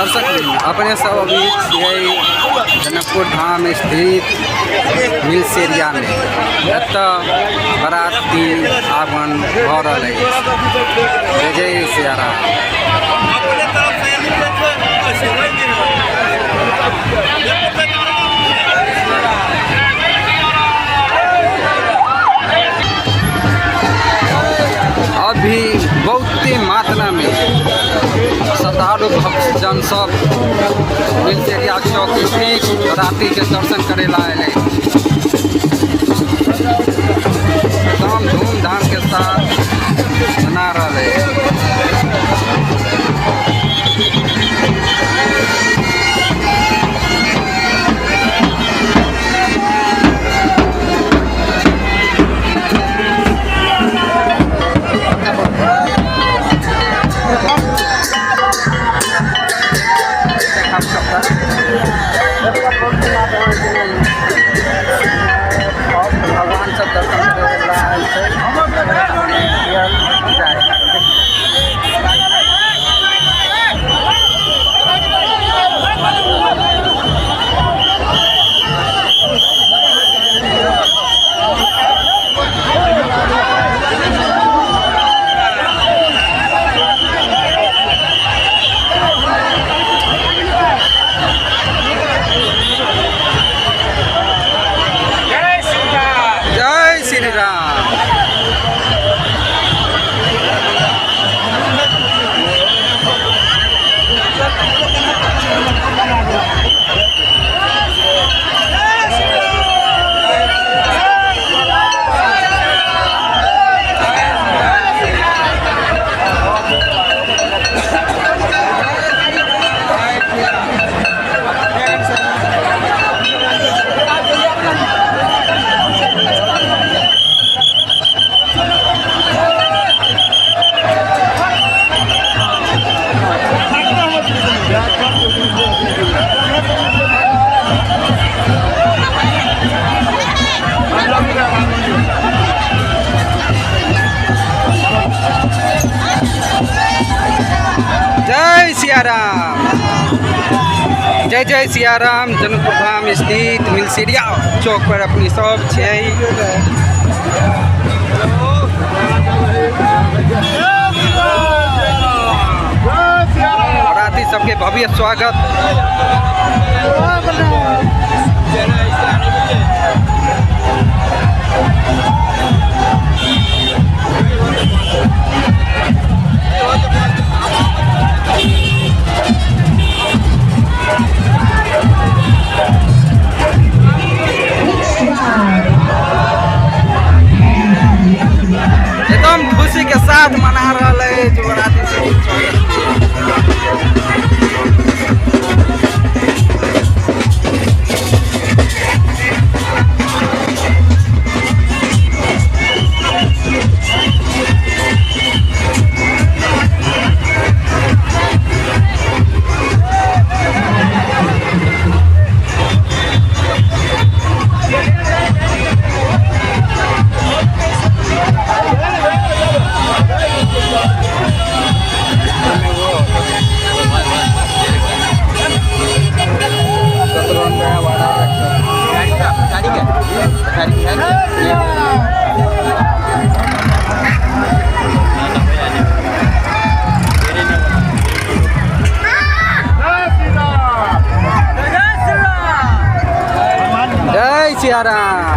दर्शक अपने सब अभी छियै जनकपुर धाम स्थित मिलसेरिया में। एतऽ बराती आगमन भऽ रहल अछि। जय जय सियाराम। अभी बहुते मात्रा में श्रद्धालु भक्तजन सब मिलसेरिया चौक स्थित बराती के दर्शन करे ला आयल एकदम धूमधाम के साथ मना रहल है। भगवान सब दर्शन करे ला आयल छै। जय श्री राम। जय सियाराम, जय जय सियाराम। जनकपुर धाम स्थित मिलसिरिया चौक पर अपनी सब छै। बराती सबके भव्य स्वागत। एकदम खुशी के साथ मना रहल है जो बराती सब। जय सियाराम।